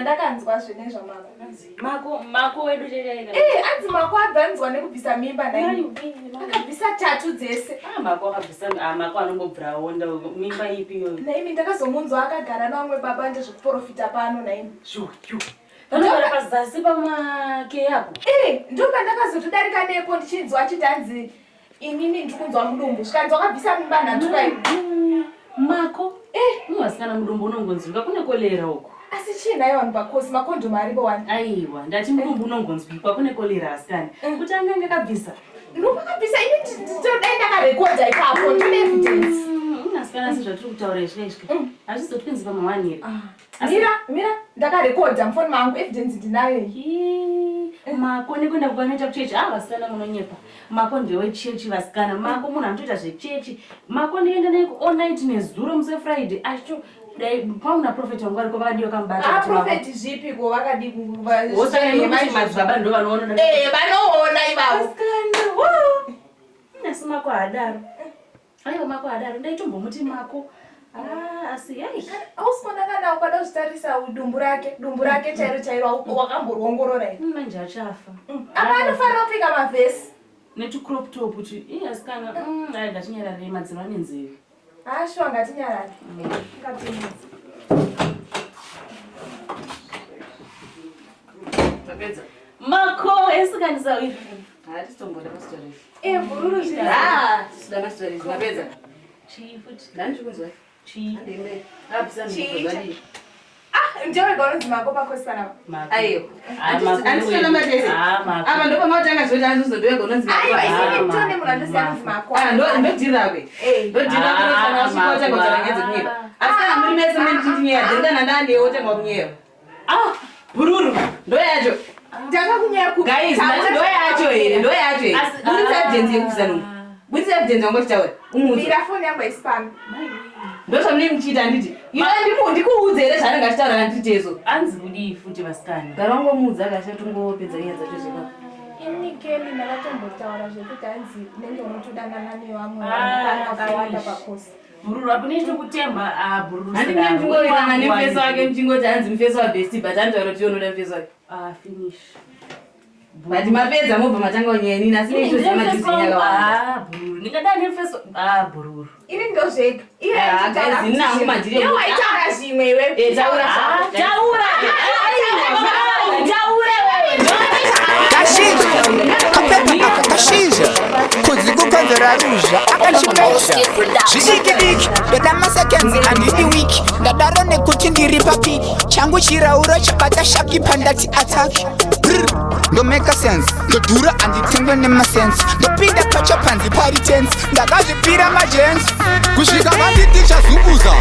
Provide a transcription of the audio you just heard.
zvandakanzwa zvene zvamako. Mako mako wedu chete. Eh, anzi mako abvanzwa nekubvisa mimba nhai. Akabvisa tatu dzese. Ah, mako akabvisa ah, mako anombobvira onda mimba ipi iyoyo. Nhaimi ndakazomunzwa akagara navamwe baba ndezvekuporofita pano nhaimi. Zvoyu. Vanogara pazasi pamake apo. Eh, ndopandakazotodarika nepo ndichinzwa achiti anzi inini ndikunzwa mudumbu zvikanzi wakabvisa mimba nhatuka iwe. Mako. Eh, Muvasikana mudumbu unongonzwika kune kolera uko. asi chii nhai vanhu pakosi makondomu aripo wani. Aiwa, ndati mudumbu unongonzwikwa kune kolera asikana. Kuti angange akabvisa. Ndopakabvisa ini nditodai ndakarekodha ipapo ndine evidence. Asikana asi zvatiri kutaura izvi izvi. Hazvizotwinzi pamawani here. Mira, mira, ndakarekodha mufoni mangu evidence ndinayo iyi. Ii, Mako nekuenda kwanoita kuchechi ah vasikana munonyepa mako ndewechechi vasikana mako munhu anotoita zvechechi mako ndienda naye ku all night nezuro musi wefriday achito dai pauna prophet wangu ariko vakadii vakamubata Ah, kuti Mako- prophet zvipi ko vakadii Wosaka nekuti madzibaba ndo vanoona Eh, vanoona ivavo. Vasikana, woo. Asi mako haadaro aiwa mako haadaro ndaitombomuti mako Ah, asi yai Hausi kuona kana ukada kuzvitarisa dumbu rake, dumbu rake chairo chairo wakamboruongorora here? manje achafa Apa anofanira kupfeka mavhesi. netucrop top chi ii asikana ai ngatinyararei madziro ane nzeve Ah, sure ngatinyarare. Ngatimudze. Tapedza. Mako esikanisa uyu. Hatisitombori mastories. Eh, bhururu zviri. Ah, tisida mastories. Mapedza. Chii futi? Ndani ndikunzwa. Chii? Andime. Abvisa Chii? mhiko zvadii? Ah, ndiwe wega unonzi mako pakosi panapa. Mako. Aiwa. Ah, Mako Handisitona wedu. matese. Ah, Mako. Apa ndopamautanga zvoti andizondowega unonzi mako. Aiwa, Ah, isini Mako. nditone munhu andosiya anonzi mako. Ah, ndo ndodiragwe. Eh. Ndodiragwe Ah, kana wasvika Mako. wotanga kutaura nyaya dzekunyepa. Asi kana muri mese mune muchindinyeya, then kana ndandi wotanga kunyepa. Ah, Bhururu, ndo yacho. Ndakakunyaya ku. Guys, ndati ndo yacho here, ndo yacho here. Asi- Buritsa ah. evidence yekubvisa nhumbu. Buritsa evidence wangu chitaura. Umuudze. Mira foni yangu haisi pano. mai. Ndo zvamunenge muchiita handiti. Iwe ndikuudze here zvaanenge achitaura handiti tezo. Anzi kudii futi vasikana? Gara wangomuudza akashatongopedza nyaya dzacho zvepa. Ini Kelly ndakatombotaura zvekuti hanzi unenge unotodanana nevamwe Ah, vanhu vakawanda finish. pakosi. Bhururu apo nechitokutemba ah bhururu. Handiti muchingowirirana nemufeso wake muchingoti hanzi mufeso wabesti but anotaura kuti iye unoda mufeso wake. Ah, finish. But mapedza mobva matanga kunyaya inini asi Ini neitoziva ndine madhizi mufeso wangu. yakawanda. Ah, bhururu. Ndingadai nemufeso. Ah, bhururu. Ini ndozvega. Iye Ah, aitaura guys, ini hangu madhiri Iye waitaura zvimwe iwe. Eh, taura Ah, zvako. taura. Ah, taura wewe. Kazhinji kapepa aka kashizha kudzi kukonzera ruzha akachimesha zvidiki diki ndoda maseconds handidi wiki ndadaro nekuti ndiri papeak changu chirauro chabata shaki pandati attack. Brr, ndomeka sense ndodhura handitengwe nemasense ndopinda pacho panzi pari tense ndakazvipira majensi kusvika vanditi chazunguza.